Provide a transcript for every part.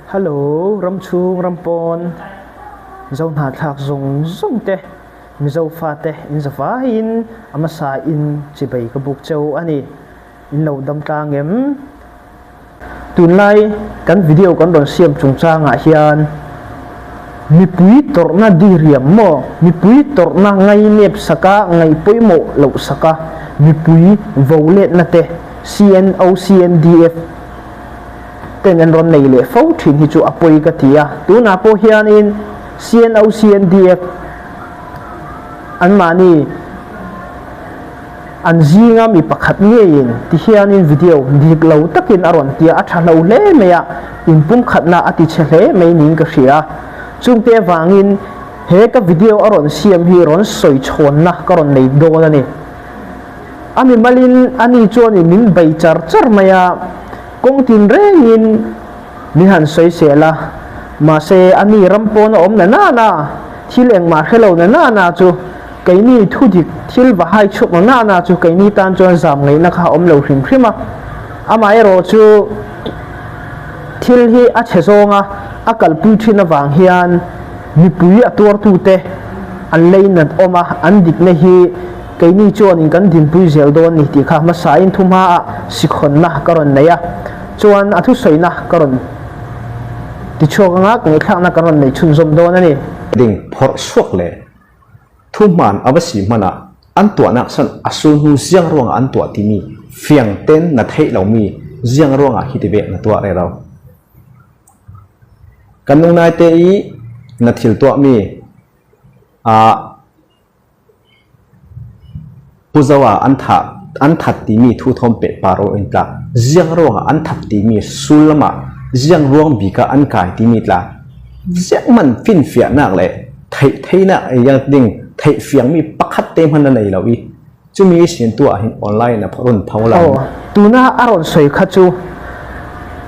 Hello, ramchhung rampawn Zohnahthlak zawng zawng te, Mizo fate in zavaiin a hmasa in chibei ka buk cheu a ni. In lo dam tlang em? Tunlai kan video kan rawn siam chungchangah hian mipui tawrhna diriam maw, mipui tawrhna ngainep saka ngaih pawimawh loh saka mipui vo letna te CNO, CNDF ten an rawn nei leh fo thin hi chu a pawi ka ti a. Tunah pawh hianin CNO, CNDF anmahni An zinga mi pakhat ngeiin ti hianin video dik lo takin a rawn tia a tha hlo hle mai a, inpumkhatna a ti chhe hle mai niin ka hria. Chungte avangin he ka video a rawn siam hi rawn sawi chhawnna ka rawn nei dawn a ni. A mimalin ani chuanin min bei char char mai a, kawng tin rengin min han sawi sel a, mahse ani ram pawn a awm na nana, thil engmah hre lo na nana chu Keini thu dik thil va hai chhuak na na na chu keini tan chuan zam ngaihna kha a awm lo hrim hrim a. Amaherawh chu thil hi a chhe zawnga a kalpui thin avang hian mipui a tuartute an lei nat awm a, an dikna hi keini chuanin kan dinpui zel dawn ni tih kha hmasain thu hmaah sikhawnna ka rawn nei a, chuan a thusawina ka rawn tichhuak anga ngaihthlakna kan rawn nei chhunzawm dawn a ni. Ding phawrh chhuak leh Thuhman a va si hmanah an tuahnak san a sulhnu ziang ruangah an tuah timi fiang ten na theih lomi ziang ruangah hi ti ve na tuah re lo. Kan nung nai te i na thil tuahmi ah Pu Zoa an thah an that timi thu thawm peh par aw in tla ziang ruangah an that timi sullam ah ziang ruang bik ah an kai timi tla ziang man finfiahnak le theih theinak yang ding theih fiangmi pakhat te hman a nei lo i chumi sin tu ah hin online a run pho la. Aw, tuna a rawn sawi kha chu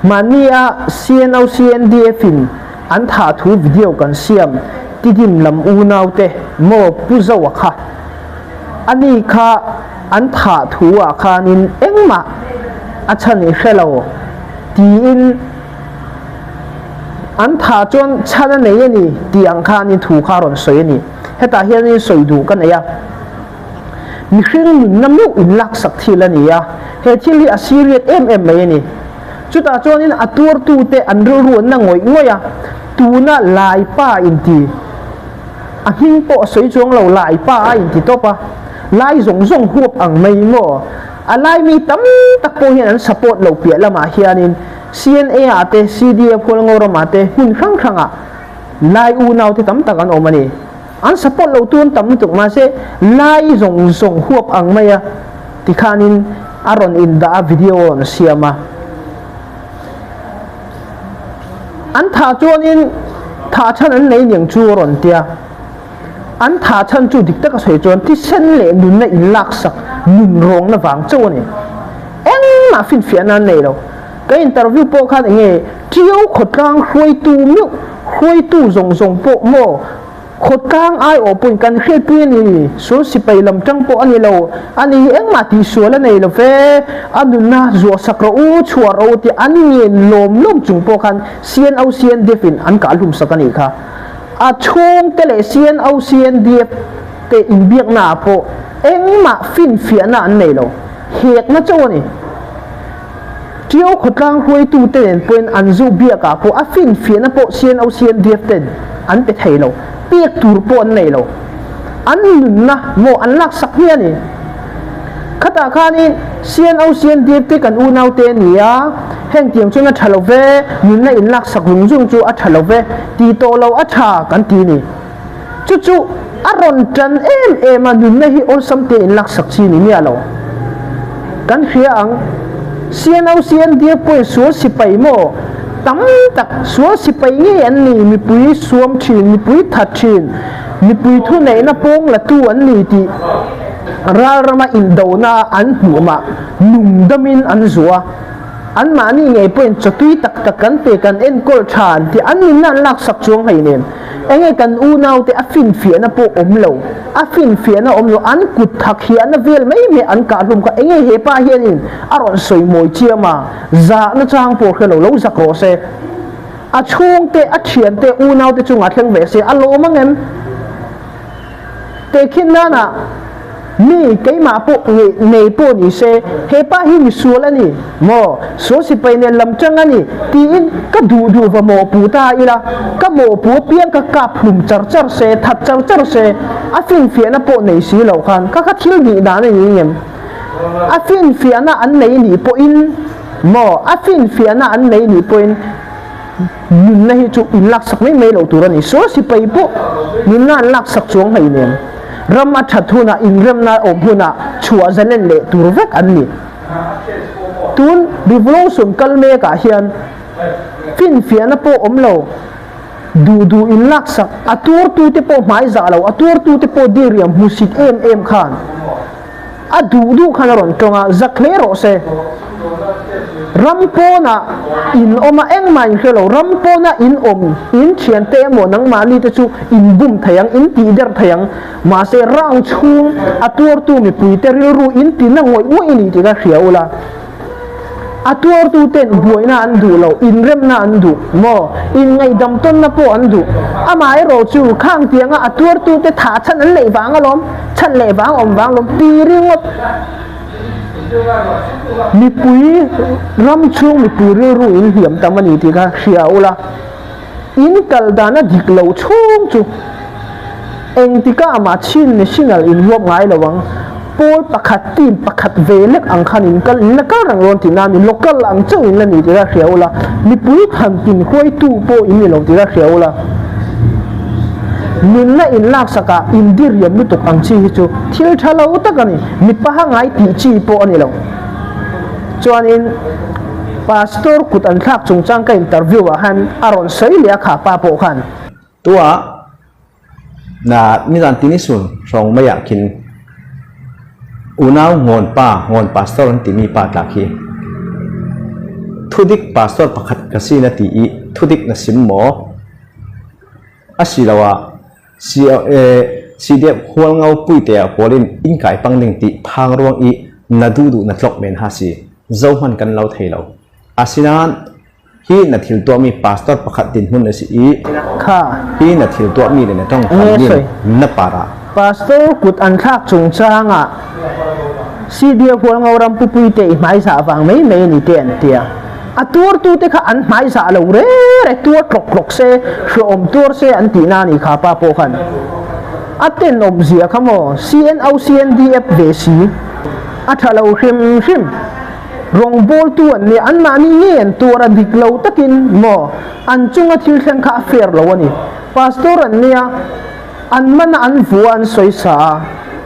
mahni a CNO CNDF in an thah thu video kan siam tidim lam unau te maw Pu Zoa kha ani kha an thah thu ah khanin engmah a chhan i hre lo tiin An tha chuan chhan a nei a ni tih ang khanin thu kha a rawn sawi a ni. Hetah hianin sawi duh ka nei a, mihring nunna meuh in laksak thil a ni a, he thil hi a serious em em mai a ni. Chutah chuanin a tuartute an rilru an na ngawih ngawih a, tuna Laipa inti, a hming pawh a sawi chuang lo, Laipa a inti tawp a, lai zawng zawng huap ang mai maw? A laimi tam tak pawh hian an support lo piah lamah hianin CNA ah te, CDF Hualngo ramah te hmun hrang hrangah Lai unau te tam tak an awm a ni. An support lo tu an tam lutuk mahse Lai zawng zawng huap ang mai a tikhanin a rawn indah a video a rawn siam a. An thah chuanin thah chhan an nei niang chu a rawn tia. An thah chhan chu dik taka sawi chuan thisen leh nunna inlaksak nun rawngna vang chauh a ni. Engmah finfiahna an nei lo. Ka interview pawh khan enge Ṭiau khawtlang hruaitu meuh hruaitu zawng zawng pawh maw khawtlang aiawh pawhin kan hriatpui a ni. Sual sipai lam ṭang pawh a ni lo. A ni hi engmah tihsual a nei lo ve. A nunna zuahsak rawh u, chhuah rawh u tih an ngen lawm lawm chung pawh khan CNO CNDF in an kahhlumsak a nih kha. A chhungte leh CNO CNDF te inbiakna ah pawh engmah finfiahna an nei lo, hekna chauh a ni. Ṭiau khawtlang hruaitute nen pawhin an zu biak ah pawh a finfiahna pawh CNO CNDF ten an pe thei lo, pek tur pawh an nei lo. An nunna maw an laksak hmiah a ni. Khatah khanin CNO CNDF te kan unaute a ni a, heng tiang chuan a tha lo ve, nunna inlaksak zung zung chu a tha lo ve, ti tawh lo a tha kan ti ni. Chu chu a rawn tan em em a, nunna hi awlsam te inlaksak chi ni miah lo. Kan hria ang, CNO CNDF pawhin sual sipai maw tam tak sual sipai ngei an ni, mipui suam thin, mipui that thin, mipui thuneihna pawng la tu an ni tih Ral rama indona an hmuh mah nung damin an zuah a, anmahni ngei pawhin chawtui tak tak kan pe kan enkawl tha an ti, an nunna an laksak chuang hlei nen. Enge kan unaute a finfiahna pawh awm lo, a finfiahna awm lo, an kut thak hiahna vel mai mai an kah hlum kha enge he pa hianin a rawn sawi mawi chiam a, zahna chang pawh hre lo, lo zak rawh se. A chhungte, a thiante, unaute chungah thleng ve se a lawm ang em? Tehkhin nana mi keimah pawh nge nei pawh ni se, he pa hi misual a ni maw, sual sipai nen lam chang a ni tiin ka duh duh va mawhpuh ta ila, ka mawhpuh apiang ka kap hlum char char se, that char char se, a finfiahna pawh nei si lo khan ka kha thil nih dan a ni ngem? A finfiahna an nei nih pawhin maw, a finfiahna an nei nih pawhin, Nunna hi chu in laksak mai mai loh tur a ni. Sual sipai pawh nunna an laksak chuang hlei nen ram a that hunah inremna a awm hunah chhuah zalen leh tur vek an ni. Tun revolution kal mekah hian finfiahna pawh awm lo, duh duh in laksak, a tuartute pawh hmaizah lo, a tuartute pawh diriam hmusit em em khan, A duh duh khan a rawn tawng a, zak hle rawh se. Ram pawnah in awm a, engmah in hre lo. Ram pawnah in awm, in thiante emaw nangmahni te chu in bum thei ang, in tih der thei ang. Mahse round chhung a tuartu mipuite rilru in ti na ngawih ngawih a ni tih kha hria ula. A tuartuten buaina an duh lo, inremna an duh maw? Inngaihdam tawnna pawh an duh. Amaherawh chu khang tianga a tuartute thah chhan an neih vang alawm, chhan leh vang awm vang lawm ti ringawt. Mipui ram chhung mipui rilru in hliam tam a ni tih kha hria ula, in kal dan a dik lo chhung chu engtika amah Chin National in huap ngai lo ang. Pawl pakhat, team pakhat ve lek ang khan in kal, in la kal reng rawn tih nan local ang chauh in la ni tih kha hria ula, mipui than tin huaitu pawh in ni lo tih kha hria ula, nunna in laksak ah in diriam lutuk ang chi hi chu thil tha lo tak a ni, mipa ha ngai tih chi pawh a ni lo. Chuanin Pastor kut an thlak chungchang ka interview ah khan a rawn sawi leh a kha pa pawh khan. Tua Na nizan tini sun hrawng mei ah khin unau ngawn pa ngawn pastor an timi pa tla khi thudik pastor pakhat ka si na ti i thudik na sim maw? Asiloah CDF hualngo puite ah pawl in inn kai pang ding ti phang ruang i na duhduh na tlok men ha si zohman kan lo thei lo. Asinain Hi na thil tuahmi pastor pakhat dinhmun a si i Kha. hi na thil tuahmi le na tawngtham Nge ning sawi. na par ah. Pastor kut an thlak chungchangah CDF Hualngo ram pupui te i hmaizah vang mai mai a ni te an tia. A tuartu te kha an hmaizah lo re re, tuar tlawk tlawk se, hlawhawm tuar se an tihna a ni kha pa pawh khan. A tenawm zia kha maw CNO CNDF ve si. A tha lo hrim hrim. Rawngbawltu an nia, anmahni ngei an tuar a, dik lo takin maw an chunga thil thleng kha a fair lo a ni. Pastor an nia, an mana an vua an sawi sa a,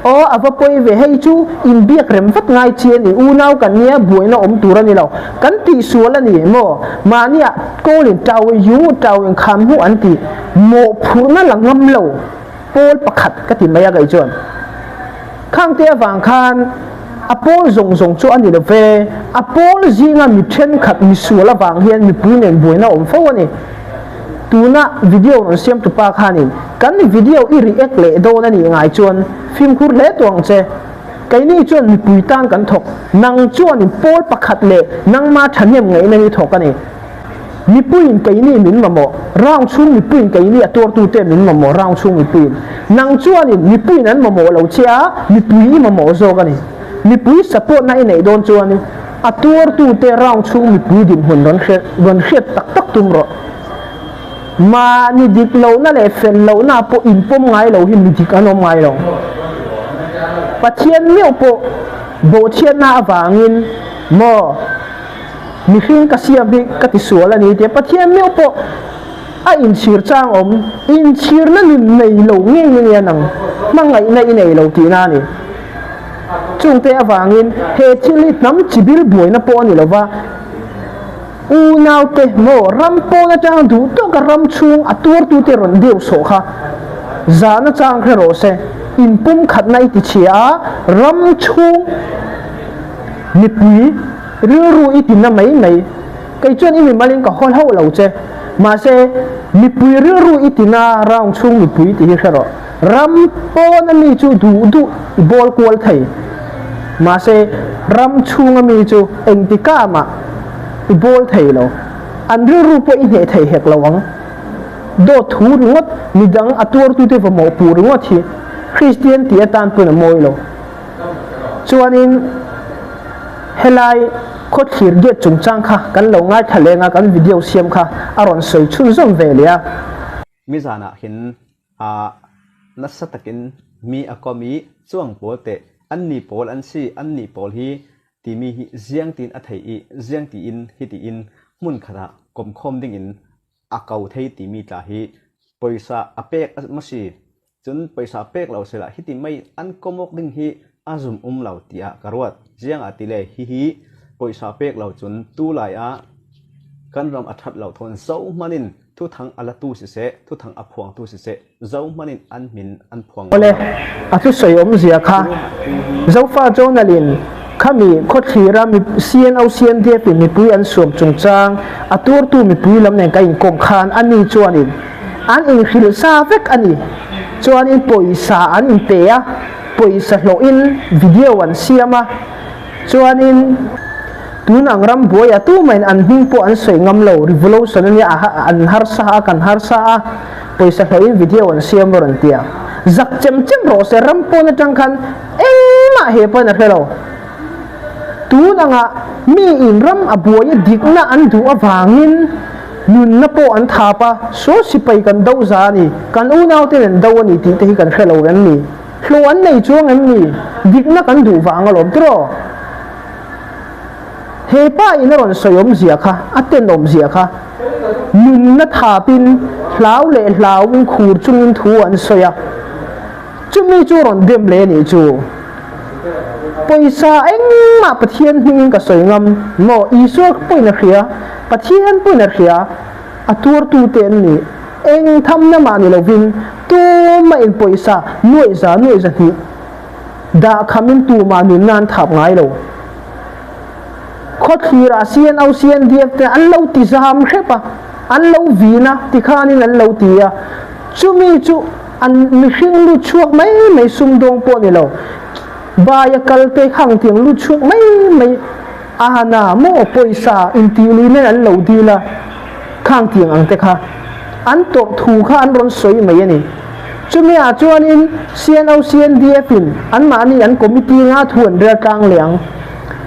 aw a va pawi ve, hei chu inbiak rem vat ngai chi a ni, unau kan nia buaina awm tur a ni lo, kan tihsual a ni maw, mahnia kawlin tau yu tau in kham hmuh an ti, mawhphurhna la ngam lo pawl pakhat ka ti mai a kei chuan. Khangte avang khan a pawl zawng zawng chu a ni lo ve, a pawl zinga mi thenkhat misual avang hian mipui nen buaina a awm fo a ni. Tuna video rawn siam tupa khanin kan video i react leh dawn a nih ngai chuan fimkhur hle tawh ang che. Keini chuan mipui tan kan thawk, nang chuanin pawl pakhat leh nangma thahnem ngaihna hi thawk a ni. Mipuiin keini min mamawh, round chhung mipuiin keini a tuartute min mamawh, round chhung mipuiin. Nang chuanin mipuiin an mamawh lo che a, mipui i mamawh zawk a ni. Mipui support na i neih dawn chuanin a tuartute round chhung mipui dinhmun rawn hre rawn hriat tak tak tum rawh. Mahni dik lohna leh fel lohna pawh inpawm ngai lo hi mi dik an awm ngai lo. Pathian meuh pawh bawhchhiatna avangin maw? Mihring ka siam hi ka ti sual a ni tia Pathian meuh pawh a inchhir chang awm, inchhirna nun nei lo ngei nge nia nang hmangaihna i nei lo tihna a ni. Chungte avangin he thil hi hnam chibil buaina pawh a ni lo va, unaute maw ram pawn atang duh tawka ram chhung a tuartute rawn deuh sawh kha zahna chang hre rawh se, inpumkhatna i ti chhia a, ram chhung mipui Rilru i tinna mai mai. Kei chuan i mimalin ka hawl hauh lo che. Mahse, mipui rilru i tina round chhung mipui tih hi hre rawh. Ram pawna mi chu duh duh i bawl kual thei. Mahse, ram chhunga mi chu engtikah mah i bawl thei lo. An rilru pawh i hneh thei hek lo ang. Dawt thu ringawt, midang a tuartute va mawhpuh ringawt hi Kristian tih atan pawn a mawi lo. Chuanin helai khawthlir gate chungchang kha kan lo ngaithla leng a, kan video siam kha a rawn sawi chhunzawm ve leh a. Mizanah hin ah nasa takin mi a kawm i chuang pawl teh an ni pawl an si, an nih pawl hi timi hi ziang tiin a theih i ziang tiin hiti in hmun khat ah kawmkhawm ding in a ko thei timi tla hi poisa a pek a ma si. Cun poisa pek lo sehla hiti mei an kawm awk ding hi a zum um lo tiah ka ruat. Ziang ah ti le hihi poisa pek lo cun tu lai ah kan ram a ṭhat lo thawn zohhmanh in thuthang a latu siseh, thuthang a phuangtu siseh, zohhmanh in an min an phuang ngam Awle, lo. a thusawi awmzia kha Zofa Journal in khami khawthlira mi CNO CNDF in mipui an suam chungchang a tuartu mipui lam nen ka inkawm khan ani chuanin an inhrilh sa vek a ni. Chuanin pawisa an inpe a, pawisa hlawhin video an siam a, Chuanin tun ang ram buai a tumahin an hming pawh an sawi ngam lo, revolution a nia a an harsa a kan harsa a, pawisa hlawhin video an siam rawh an ti a, zak chem chem rawh se ram pawn atang khan engmah he pawn a hre lo. Tun angah mi in ram a buai a dikna an duh avangin nunna pawh an thap a, saw sipai kan do za a ni, kan unauten an do a ni tih te hi kan hre lo em ni? Hlawh an nei chuang em ni? Dikna kan duh vang alawm tiraw? He pa in a rawn sawi awmzia kha, a tenawmzia kha nunna thapin hlau leh hlauin khur chungin thu an sawi a, chumi chu rawn dem leh a nih chu. Pawisa engmah Pathian hmingin ka sawi ngam maw? Isua pawhin a hria, Pathian pawhin a hria. A tuartute an ni. Eng thamna mah ni lovin tumah in pawisa nuaih za nuaih 200 dah khamin tumah nunna an thap ngai lo. Khawthlirah CNO, CNDF te an lo ti zam hrep a, an lo vin a, tikhanin an lo ti a. Chumi chu an mihring lut chhuak mai mai sumdawng pawh ni lo, baia kalte khang tiang lut chhuak mai mai Ahana maw pawisa intih lui nen an lo dil a, khang tiang ang te kha an tawrh thu kha an rawn sawi mai a ni. Chumi ah chuanin CNO CNDF in anmahni an committee nga thu an rel tlang leh ang.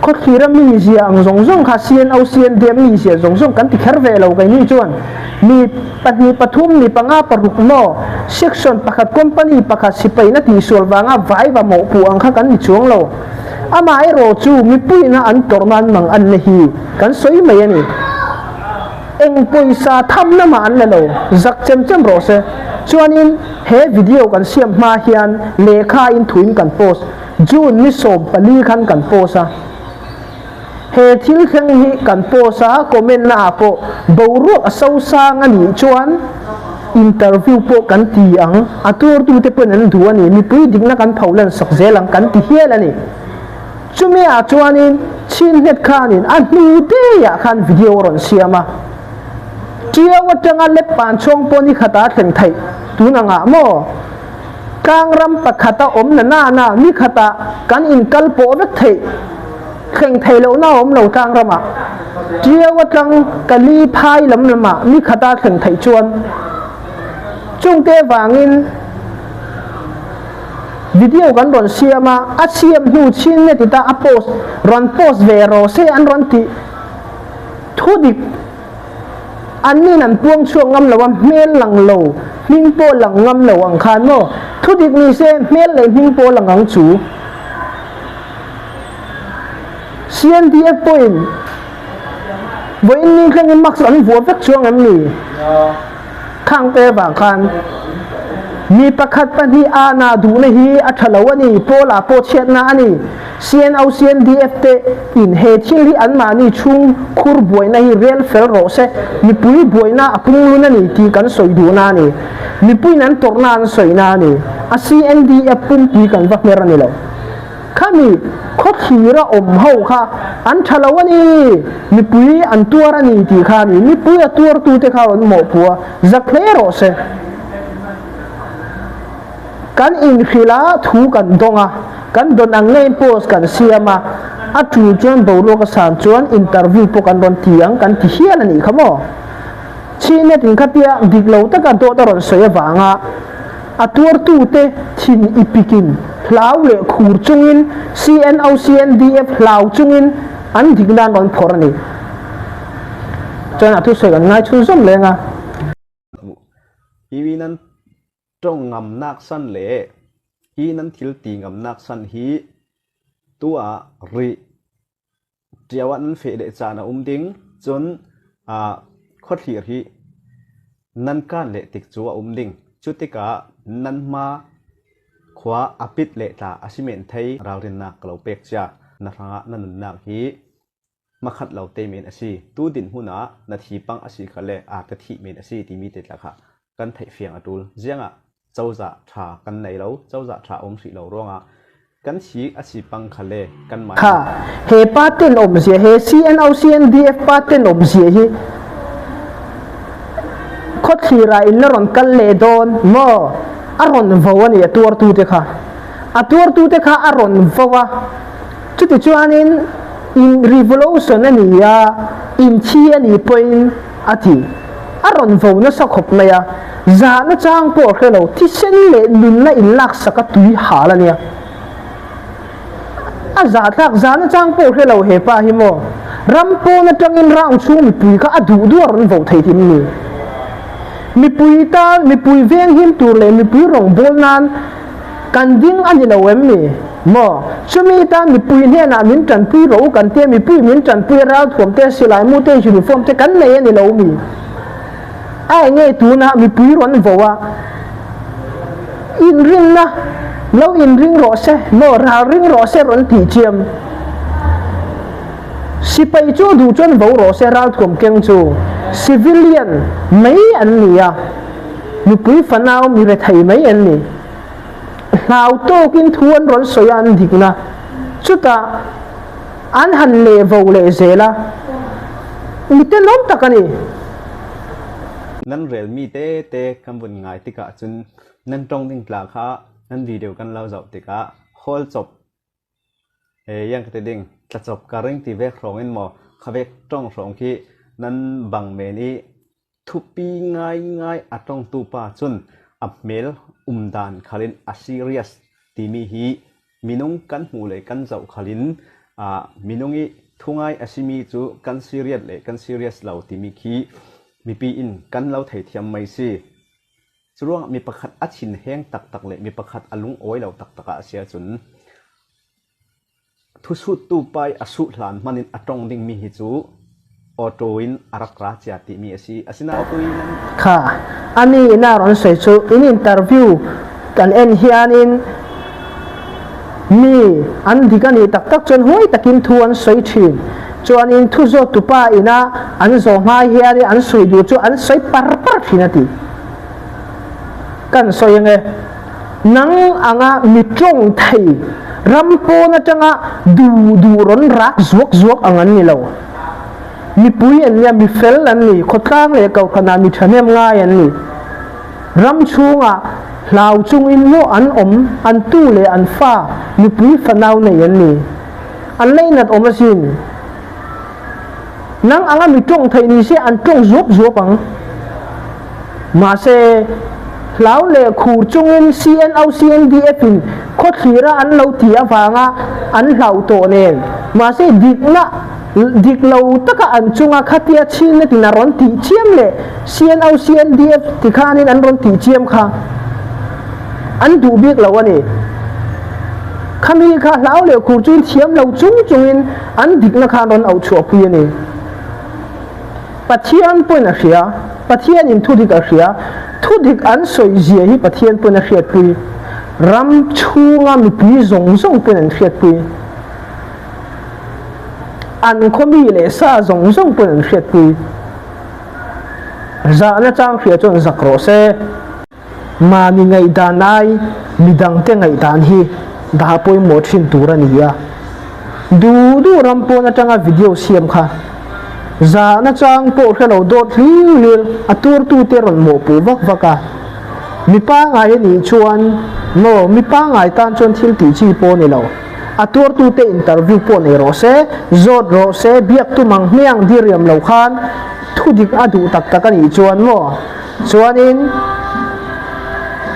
Khawthlira mi zia ang zawng zawng kha CNO CNDF mi zia zawng zawng kan ti kher ve lo keini chuan mi pahnih pathum mi panga paruk maw section pakhat company pakhat sipaina tihsual vanga vai va mawhpuh ang kha kan ni chuang lo. Amaherawh chu mipuina an tawrhna an mang anna hi kan sawi mai a ni. Eng pawisa thamna mah an la lo, zak chem chem rawh se. Chuanin he video kan siam hma hian lehkha in thuin kan post, June ni 14 khan kan post a. He thil thleng hi kan post a, comment na ah pawh boruak a so sang a nih chuan interview pawh kan ti ang, a tuartute pawhin an duh a ni, mipui dikna kan pho lan sak zel ang kan ti hial a ni. Chumi ah chuanin Chinhnet khanin a hnu deiah khan video a rawn siam a, Tiau atanga lep pan chhawng pawh ni khatah a thleng theih tun angah maw? Tlangram pakhata awm na nana ni khatah kan inkal pawh vek theih thleng thei lohna a awm lo tlangramah. Tiau atang Kali phai lam lamah ni khata thleng theih chuan chungte vangin video kan rawn siam a, a siam hnu chin nge ti ta a post rawn post ve rawh se an rawn tih thudik An nin an puang chhuak ngam lo a, hmel lang lo, hming pawh lang ngam lo ang khan maw? Thudik ni se, hmel leh hming pawh lang ang chu. CNDF pawhin vawiin ni thlengin mask an vuah vek chuang em ni? Khangte vang khan mi pakhat pahnih a na duhna hi a tha lo a ni, Paula pawh chhiatna a ni. CNO CNDF te in he thil hi anmahni chhung khur buaina hi rel fel rawh se, mipui buaina a punglun a ni tih kan sawi duhna a ni. Mipuiin an tawrhna an sawina a ni. A CNDF pumpui kan va hmer a ni lo. Khami khawthlira awm ho kha an tha lo a ni, mipui an tuar a ni tih kha a ni. Mipui a tuartute kha rawn mawhpuh a, zak hle rawh se. Kan inhrilh a, thu kan dawng a, kan dawn ang ngeiin post kan siam a. A tul chuan boruak a san chuan interview pawh kan rawn ti ang kan ti hial a nih kha maw? Chhinet in khatia dik lo taka dawt a rawn sawi avanga a tuartute thin i pikin hlau leh khur chungin CNO CNDF hlau chungin an dik nan rawn phawrh a ni. Chuan a thusawi kan ngai chhunzawm leng a. Hi nan tawng ngam nak san le hi nan thil ti ngam nak san hi tu ah rih Ṭio ah nan feh leh caan a um ding, cun khuathlir hi nan kaan leh tik cu a um ding. Cu tikah nan hma khua a pit leh tla a si men thei ralrinnak ka lo pek cia. Na hrangah na nunnak hi hmakhat lo te men a si. Tu dinhmun ah na thi pang a si kha le aa ka thih men a si timi te tla kha kan theihfiang a ṭul. Ziangah cozah ṭha kan nei lo, cozah ṭha um hrih lo ruangah kan si a si pang kha le kanmah Kha he pa ten awmzia he CNO CNDF pa ten awmzia hi khawthlir ah in la rawn kal leh dawn maw a rawn vo a ni a tuartu te kha a tuartu te kha a rawn vo a chuti chuanin in revolution a ni a in thi a ni pawhin a ti. A rawn vo nasa khawp mai a, zahna chang pawh a hre lo, thisen leh nunna inlaksak a tui hal a nia. A zahthlak, zahna chang pawh a hre lo he pa hi maw? Ram pawn atangin round chhung mipui kha a duh duh a rawn vo thei hlim ni. Mipui tan, mipui venghim tur leh mipui rawngbâwl nan Kan ding a ni lo em ni? Maw? Chumi tan mipui hnenah min tanpui rawh u kan tia, mipui min tanpui a ralthuam te, silai mu te, uniform te kan nei a ni lo mi? A enge tunah mipui rawn vo a inrinna lo inring rawh se, maw ral ring rawh se rawn tih chiam. Sipai chu duh chuan vo rawh se ralthuam keng chu civilian mai an ni a. Nupui fanau mi rethei mai an ni. Hlau tawkin thu an rawn sawi a an dikna. Chutah an han leh vo leh zel a, mi tenawm tak a ni. Nan rel mi te te kan vun ngai tikah cun nan tong ding tla kha nan video kan lo zoh tikah hawl cop Iang ka ti ding, tlacawp ka ring ti vek hrawng in maw kha vek tong hrawng khi nan bang men i thupi ngaingai a tongtu pa cun a hmel umdan khal in a serious timi hi minung kan hmuh le kan zoh khal in minung i thu ngai a simi cu kan serious le kan serious lo timi khi mipi in kan lo theithiam mei si. Curuangah mi pakhat a thinheng taktak le mi pakhat a lungawi lo taktak ah a si ahcun thusuttu pa i a suh hlan hmanh in a tong dingmi hi cu auto in a rak ra cia timi a si. Asinain tu i nan Kha ani in a rawn sawi chu in interview kan en hianin mi an dik a nih taktak chuan huai takin thu an sawi thin. Chuanin thu zawt tupa ina an zawh hma hianin an sawi duh chu an sawi par par thin a ti. Kan sawi ange, nang anga mi tawng thei ram pawn atanga duh duh rawn rak zuak zuak ang an ni lo. Mipui an nia, mi fel an ni, khawtlang leh kohhranah mi thahnem ngai an ni. Ram chhungah hlau chungin maw an awm, an tu leh an fa, mipui fanau nei an ni. An leinat awm asin. Nang anga mi tawng theih ni se an tawng zuap zuap ang. Mahse, hlau leh khur chungin CNO CNDF in khawthlira an lo ti avanga an hlauh tawh nen. Mahse, dikna dik lo taka an chunga khatia chhingna tin a rawn tih chiam leh CNO CNDF ti khanin an rawn tih chiam kha an duh bik lo a ni. Khami kha hlau leh khur chungin thiam lo chung chungin an dikna kha an rawn auhchhuahpui a ni. Pathian pawhin a hria, Pathianin thudik a hria, thudik an sawi zia hi Pathian pawhin a hriatpui, ram chhunga mipui zawng zawng pawhin an hriatpui, an khawmi leh sa zawng zawng pawhin an hriatpui. Zahna chang hria chuan zak rawh se. Mahni ngaihdan ai midangte ngaihdan hi dah pawimawh thin tur a ni a. Duh duh ram pawn atanga video siam kha zahna chang pawh hre lo dawt hlir hlir a turtute rawn mawhpuh vak vak a. Mi pangngai a nih chuan maw mi pangngai tan chuan thil tih chi pawh a ni lo. A tuartute interview pawh nei rawh se, zawt rawh se, biak tum ang hmiang diriam lo khan thudik a duh tak tak a nih chuan maw? Chuanin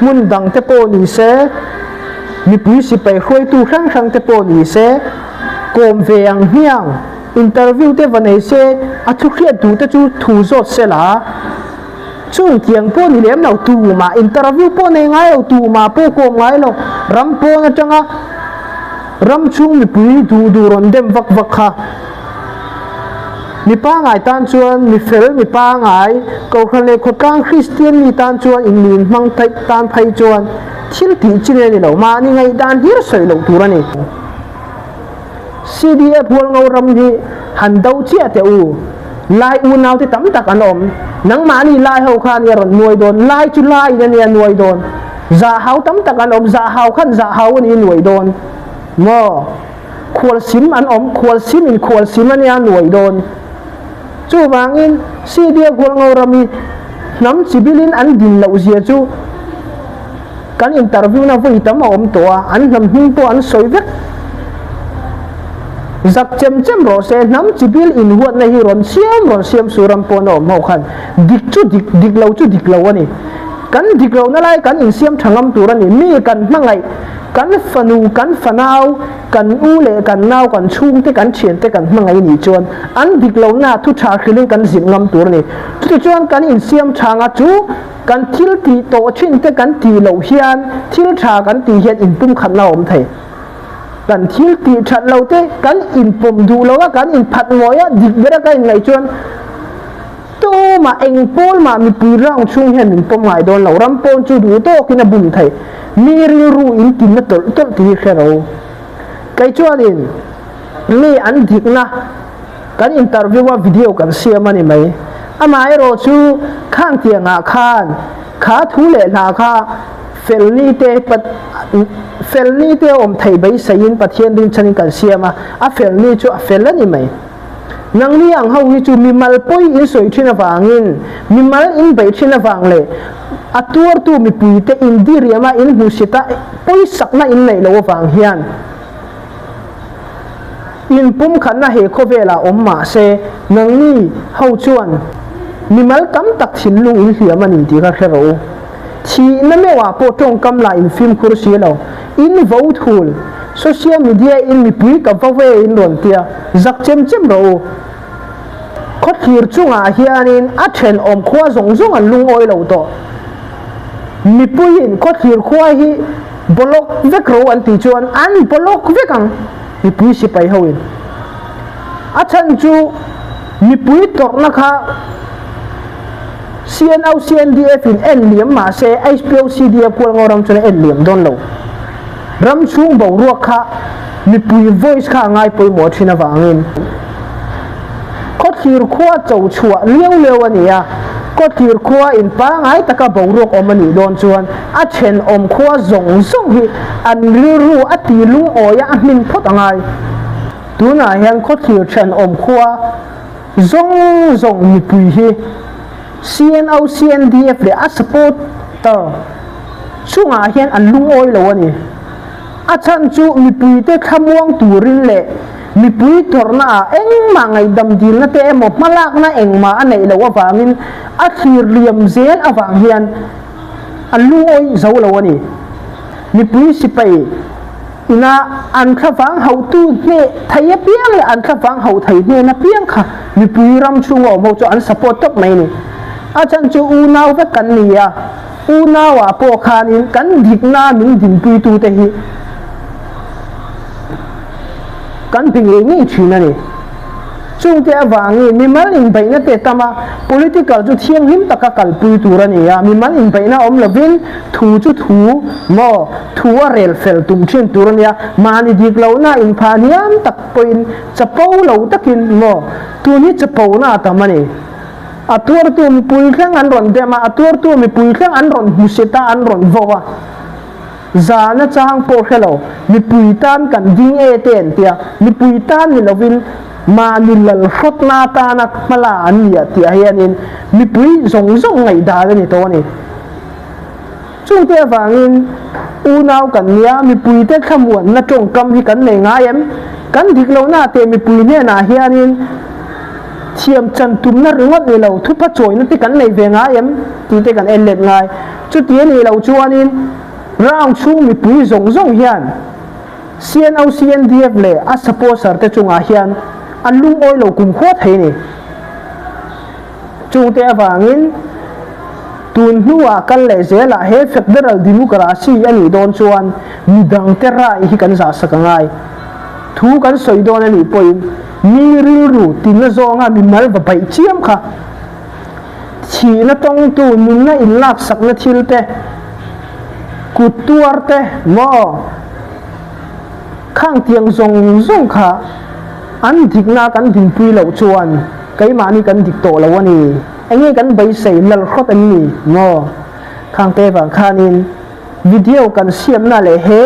hmun dang te pawh ni se, mipui sipai hruaitu hrang hrang te pawh ni se, kawm ve ang hmiang interview te va nei se, a thu hriat duh te chu thu zawt se la. Chung tiang pawh ni lem lo, tumah interview pawh nei ngai lo, tumah pawh kawm ngai lo, ram pawn atanga ram chhung mipui duh duh rawn dem vak vak kha. Mi pangai tan chuan mi fel mi pangai, Kohhran leh khawtlang Kristian mi tan chuan in mi inhmang tan phei chuan thil tih chi nge ni lo, mahni ngaihdan hlir sawi loh tur a ni. CDF Hualngo ram hi han do chiah teh u. Lai unau te tam tak an awm. Nangmahni lai ho kha ania rawn nuai dawn. Lai chu laiin ania nuai dawn. Zahau tam tak an awm. Zahau khan zahau a ni nuai dawn. Maw? Khualsim an awm. Khualsim in khualsim ania nuai dawn. Chuvangin CDF Hualngo ram hi hnam chibilin an din loh zia chu kan interview na vawi tam a awm tawh a, an hnam hming pawh an sawi vek. Zak chem chem rawh se, hnam chibil inhuatna hi rawn siam rawn siam suram pawn a awm ho khan dik chu dik, dik lo chu dik lo a ni. Kan dik lohna lai kan insiam tha ngam tur a ni. Mi kan hmangaih, kan fanu, kan fanau, kan u leh kan nau, kan chhungte, kan thiante kan hmangaih nih chuan an dik lohna thu tha hrilhin kan zilh ngam tur a ni. Chutichuan kan insiam tha anga chu Kan thil tih tawh thin te kan tih loh hian thil tha kan tih hian inpumkhatna a awm thei. Kan thil tih that lo te kan inpawm duh lo a, kan inphat ngawih a, dik bera kan inngaih chuan tumah eng pawl mah mipui round chhung hian min pawm ngai dawn lo. Ram pawn chu duh tawkin a bum thei. Mi rilru in tinna tawlh tawlh tih hi hre ro. Kei chuanin mi an dikna Kan interview a video kan siam a ni mai. Amaherawh chu khang tiangah khan kha thu leh hla kha felni te felni te awm thei beiseiin Pathian rinchhanin kan siam a, a felni chu a fel a ni mai. Nangni ang ho hi chu mimal pawi in sawi thin avangin, mimal in beih thin avang leh a tuartu mipuite in diriama in hmuhsita pawisakna in neih loh avang hian, Inpumkhatna he khawvelah awm mah se, nangni ho chuan mimal tam tak thinlung in hliam a ni tih kha hre rawh u. Thihna meuhah pawh tawngkam lah in fimkhur si lo. In vo thul, social media in mipui ka va ve in rawn tia, zak chem chem rawh u. Khawthlir chungah hianin a thenawm khua zawng zawng an lungawi lo tawh. Mipuiin khawthlir khua hi Bolok vek ro an tih chuan an bolok vek ang mipui sipai ho in. A chhan chu mipui tawrhna kha CNO CNDF in en liam mah se HPO CDF Kualngo ram chuan a en liam dawn lo. Ram chhung boruak kha mipui voice kha a ngai pawimawh thin avangin. Khawthlir khua cho chhuah liau liau a ni a, khawthlir khua in pangai taka boruak awm a nih dawn chuan a thenawm khua zawng zawng hi an rilru a ti lungawi a, a hmin phawt a ngai. Tunah hian khawthlir thenawm khua zawng zawng mipui hi CNO, CNDF leh a supporter chungah hian an lungawi lo a ni. A chhan chu mipuite thlamuang turin leh mipui tawrhnaah engmah ngaihdam dilna te emaw hmalakna engmah a neih loh avangin a thlir liam zel avang hian a lungawi zo lo a ni. Mipui sipai ina an thlavang hauhtu hneh thei apiang leh an thlavang hauh thei hnen apiang kha mipui ram chhunga awm ho chu an support tawp mai a ni. A chhan chu unau vek kan ni a. Unauah pawh khanin kan dikna min dinpuitute hi kan be ngei ngei thin a ni. Chungte avangin mimal inbeihna te tam a, political chu thianghlim taka kalpui tur a ni a, mimal inbeihna awm lovin thu chu thu maw, thu a rel fel tum thin tur a nia, mahni dik lohna inphah hniam tak pawhin chapo lo takin maw, tun hi chapona a tam a ni. A tuartu mipui thleng an rawn dem a, a tuartu mipui thleng an rawn hmusit a, an rawn vo a. Zahna chang pawh hre lo, mipui tan kan ding e te an tia, mipui tan ni lovin mahni lal hrawtna atana hmala an ni a tih ah hianin mipui zawng zawng ngaihdan a ni tawh a ni. Chungte avangin. Unau kan nia, mipuite thlamuanna tawngkam hi kan nei ngai em? Kan dik lohna teh mipui hnenah hianin thiam chan tumna ringawt ni lo, thupa chawina te kan nei ve ngai em? tih te kan en let ngai. Chuti a nih loh chuanin round chhung mipui zawng zawng hian CNO, CNDF leh a supporter te chungah hian an lungawi lo kumkhua thei a ni. Chungte avangin tun hnuah kal leh zelah he Federal Democracy a nih dawn chuan midangte rai hi kan zahsak a ngai. Thu kan sawi dawn a nih pawhin mi rilru tina zawnga mimal va baih chiam kha thihna tawngtu nunna inlaksakna thil te, kut tuar te maw khang tiang zawng zawng kha an dikna kan dinpui loh chuan Keimahni kan dik tawh lo a ni. Enge kan beisei lal hrawt em ni maw? Khangte vang khanin video kan siamna leh he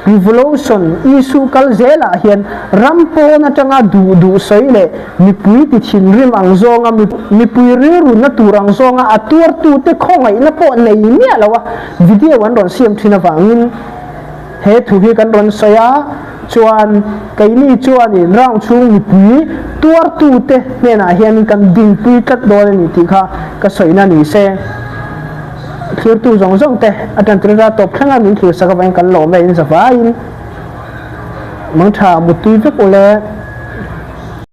revolution issue kal zelah hian ram pawn atanga duh duh sawi leh mipui ti thinrim ang zawnga mipui rilrunna tur ang zawnga a tuartute khawngaihna pawh nei miah lo a video an rawn siam thin avangin He thu hi kan rawn sawi a, chuan keini chuanin round chhung mipui tuartute hnenah hianin kan dingpui tlat dawn a ni tih kha ka sawina ni se. Thlirtu zawng zawng te a tantirna tawp thlenga min thlirsak avangin kan lawm e, in zavaiin mangtha muttui vek ule.